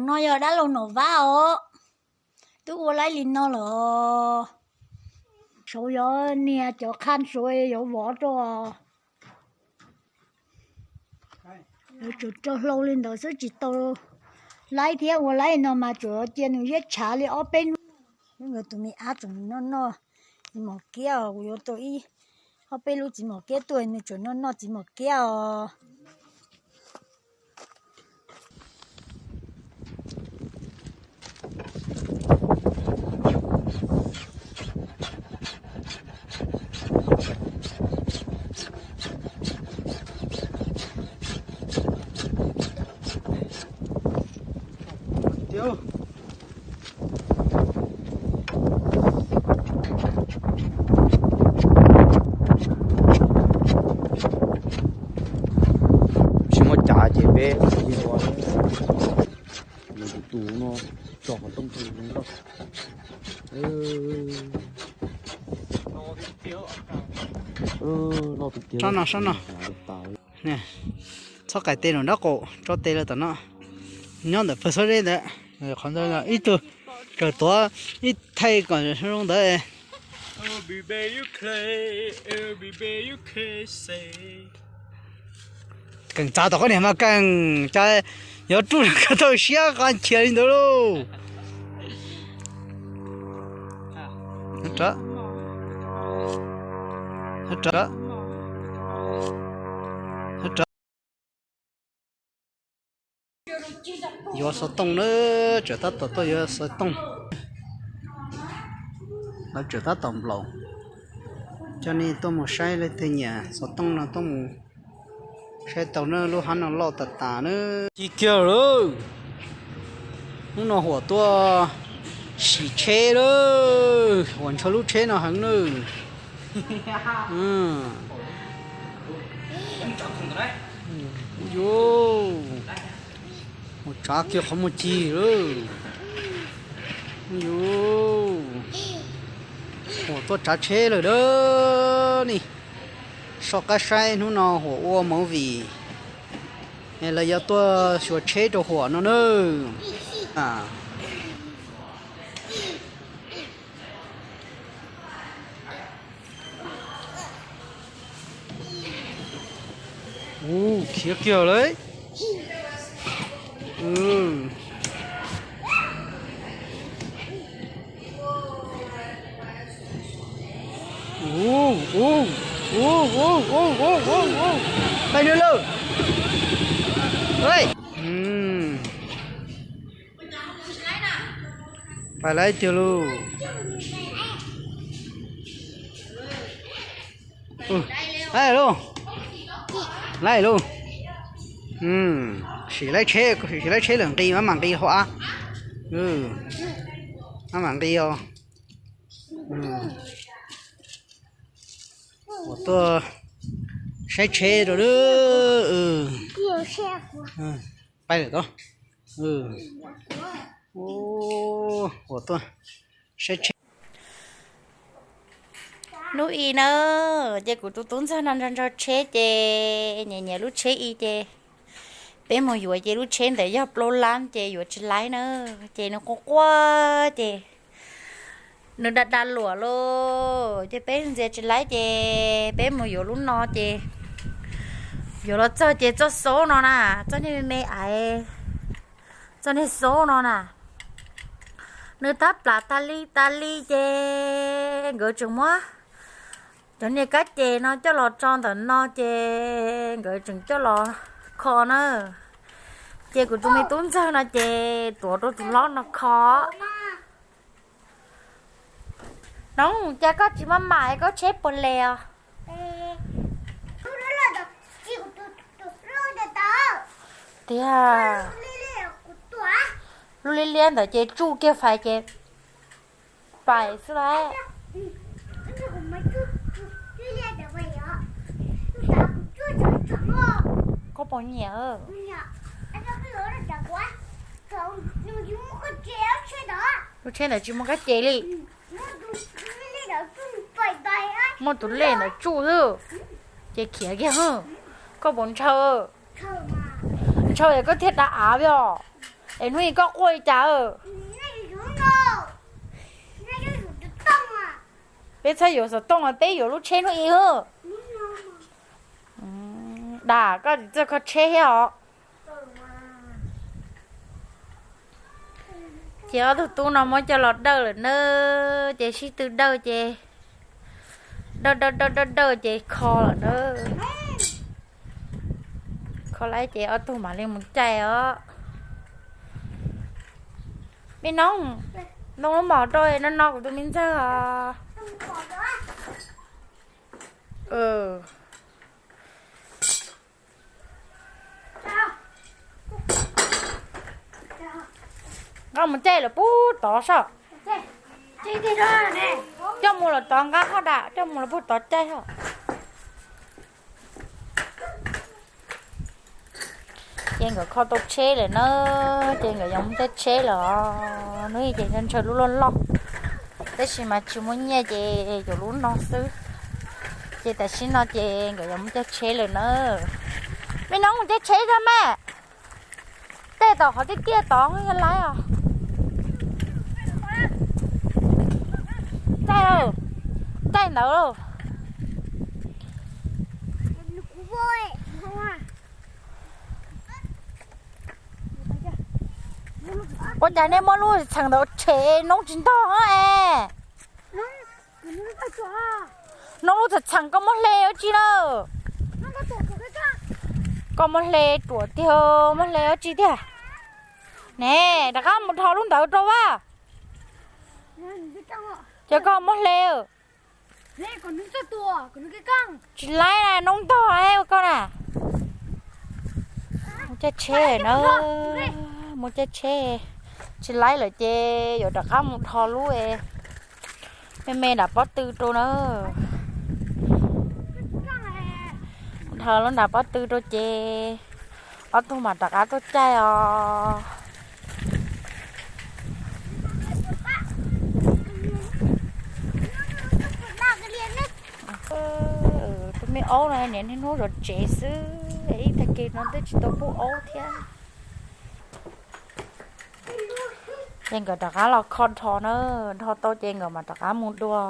No yog dab laug Nom Vab os, twb ua laib li no lawm. Saud yuav nias cov qhaj saud yuav vov rau. Yuav tsum rau hlau li ntawd xwb tsis tau laib thiab, ua laib no mas tsuas cia nws ziab tshav li ob peb hnub. Nkawd tus me ab tseem noj noj txiv mos kiab os, kuv yuav tua ib ob peb lub txiv mos kiab tuaj nws tseem noj noj txiv mos kiab os. Tsis muaj cav ces peb ua tus no tso qhov rooj pem zoo nkauj. Sab no, sab no. Txhob qais tes nram nraub qaum, tso tes lawm tom no. Nyob ntawm pawg xob zeb ntawd, qhov ntawd ib tug raws tuav ib thaij kom zoo ntawd. Keem txav tom qab niag mas keem, cas yuav ruj los kawg tau siab qab nchias li ntawd lauj. Yuav xov tooj na, tseem tab tom tuaj yuav xov tooj. Lawv tseem tab tom nplaum. Coj nej tuaj mus saib leej twg nyiam xov tooj no tuaj mus saib tau na, lub hab no loj tas tas na. Ci kiag lawm. Hnub no Huam tuaj sim tsheb lawm, Huam ntshaw lub tsheb no heev lawm. Mus tsav kiag qhov muag cig lawm. Yuav Huam tuaj tsav tsheb lawm dab ni. Soj qab saib hnub no Huam ua movie, lawv yuav tuaj xyuas tsheb rau Huam no na. Ua khiav kiag lawm. Pais nws lawm. Pais laib tiag lauj. Laib lauj. Laib lauj. Sim laib tsheb, sim laib tsheb lawm nqis, maj mam nqis hauv av. Maj mam nqis os. Ua tuaj saib tsheb rau. Pais lawm tod. Ua tuaj saib tsheb. Hnub i na, ces kuv tus tub ntxawg no nrog nrog tsheb ces nyiam nyiam lub tsheb i ces peb mus yuav ces lub tsheb ntawd yog plaub lab ces yuav tsis laib na, ces nws quaj quaj ces nws da da luam lauj, ces peb ntxias tsis laib ces peb mus yuav lub no ces yuav los txog ces txoj xaub no na, txoj niag me me aiv, txoj niag xaub no na, nws tab plam tas li tas li ces nkawd tseem muab cov niag kab ces no coj los tso ntawm no ces nkawd tseem coj los kho na. Ces kuv tus me tub ntxawg no ces tuav rau tus hlob no kho. Noog, cas koj tsis maj mam koj tsheb puas les os? Tiag, lub liab liab ntawd ces tsuj kiag fais ces pais xwb lauj. Koj puas nyiam? Lub tsheb ntawd tsis muaj kab ces li. Muaj tus lej ntawd tsuj xwb, ces khiav kiag. Koj puas ntshaw? Ntshaw es koj thiaj da av os. Es hnub ib koj quaj li cas? Peb txhob yuav xov tooj, peb yuav lub tsheb hnub ib. Dam, koj tsis txawj kho tsheb thiab os? Ces ob tug tub no muab coj los dawj lawm na, ces sib tw dawj ces dawj dawj dawj dawj dawj ces kho lawm na. Kho lawm ces ob tug mam li mus caij os. Me noob, ntoo lub mom rau no no kuv tus me ntxawg os. Nqa mus caij lawm puag tod soj. Coj mus lawm tod nqa hoj dam, coj mus lawm puag tod caij hoj. Ces nkawd kho tau tsheb lawm na, ces nkawd yuav mus caij tsheb lawm os. Hnub ib ces ntshaw lub loj loj, tab sis mas tsis muaj nyiaj ces yuav lub no xwb. Ces tam sim no ces nkawd yuav mus caij tsheb lawm na. Me noob, mus caij tsheb zog mas. Tej tom qhov tiaj tiaj tod yog lawv os. Caij, caij ntawd. Ua cas nej muab lub txheem ntawd tshem noob tsis ntog es? Noob lub txheem txheem koj muab hle ua tsi lawm? Koj muab hle ruam tiag, muab hle ua tsi tiag? Ne, rov qab mus dhos lub ntawd rau vas. Ces koj muab hle. Tsis laib na, noob ntog ua koj na. Mus caij tsheb na, mus caij tsheb. Tsis laib lawm ces yuav rov qab mus dhos lub me me nram pob tw rau na. Dhos lub nram pob tw rau ces ob tug mam rov qab tuaj caij os. Tus me aub no niaj hnub zov tsev xwb, ib tag kis no twb tsis tau pub aub thiab. Ces nkawd rov qab los kho dhos na, dhos tau ces nkawd mam rov qab mus dua.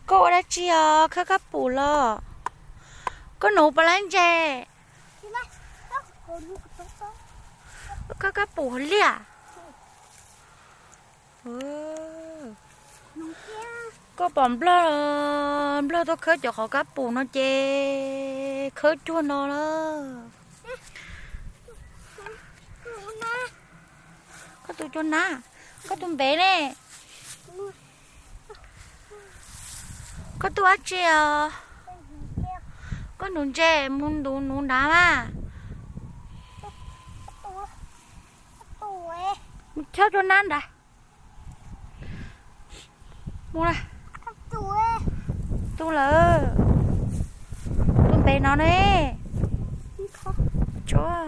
Koj ua dab tsi os, khawb kab pum los? Koj nuv puas laib ntses? Khawb kab pum hauv liaj. Koj pom nplog, nplog tuaj khawb cov qhov kab pum no ces khawb cuag no lawm. Koj tus cuag nab, koj tus npe ne? Koj tuaj dab tsi os? Koj nuv ntses, mus ntuv nuv nrad mas. Mus chob cuag nab nrad. Mus, tu lawm. Tus npe no ne? Tsuab.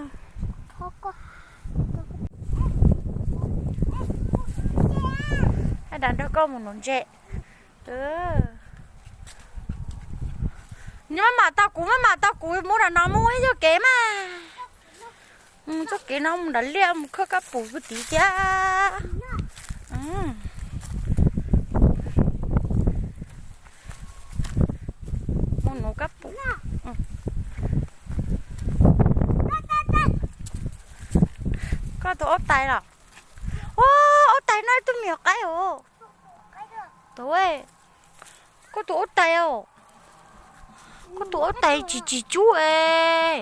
Haj dam nrog koj mus nuv ntses. Maj mam tau kuv, maj mam tau kuv mus nram no mus ib txoj kev mas. Txoj kev no mus nram liaj mus khawb kab pum pug tid thiab. Mus nuv kab pum. Koj tus aub tais los? Ua, aub tais no ib tug me nyuam qaib os. Tus, koj tus aub tais os. Koj tus aub tais tsis tsis cub es.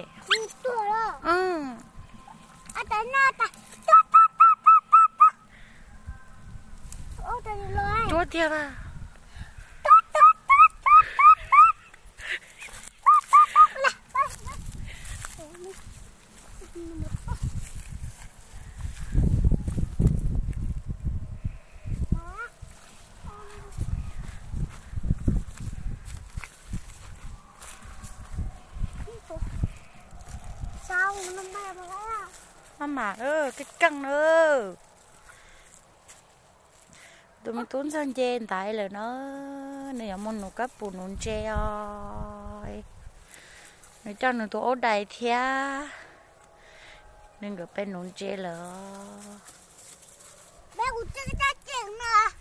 Cub tiag. Maj mam, keej keej na. Tus me tub ntxawg nce ntaiv lawm na, nws yuav mus nuv kab pum nuv ntses os. Nws coj nws tus aub dais thiab. Nws nkawd pem nuv ntses lawm.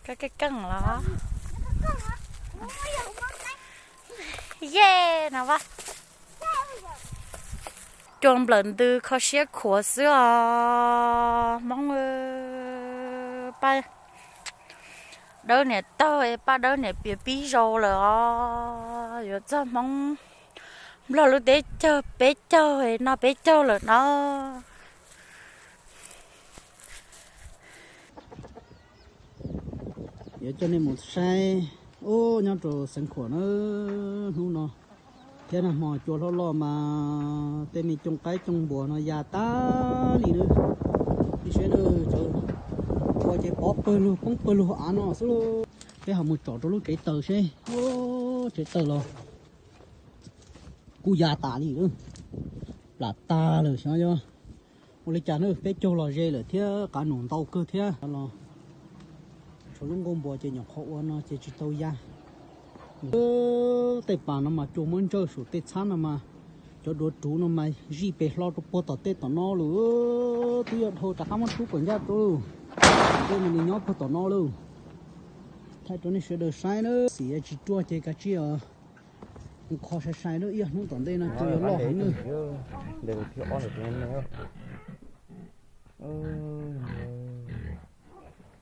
Kab keej los. Ye no a. Cua nplawm ntws kho siab khuav xwb os Hmoob. Paj dawb niam taug es paj dawb niam piav pib zaus lawm os. Yuav txog Hmoob Nplog lub teb chaws peb caug es noj peb caug lawm no. Yuav coj nej mus saib ub nyob rau Xeev Khuam na, hnub no thiab nag hmo cua hlob loj mas tej me cooj qaib cooj npuas no ya tas li na. Nej saib na, cov cua ces pov pawg lug poob pawg lug av no xwb lauj. Peb ho mus tsom rau lub tsev taws seb, tsev taws los kuj ya tas li lawm, plam tag lawm xyov yog ua li cas na. Peb caug los ze lawm thiab qav num ntau kawg thiab los tshuav lub nkuaj npua ces nyuam qhuav ua no ces tsis tau ya. Tej pas no mas cua muab ntsawj, saum tej txhab no mas cov duav ruv no mas zij pes hlo rau puag tom tej tom no lawm. Twb yog dhau rov qab muab rub kom ncaj rau, tej no nws nyob puag tom no lawm. Thaij rau nej sawv daws saib na, xim tsis ruaj ces kav tsij mus kho sai sai na, ib hnub tom ntej no cua yuav loj heev na.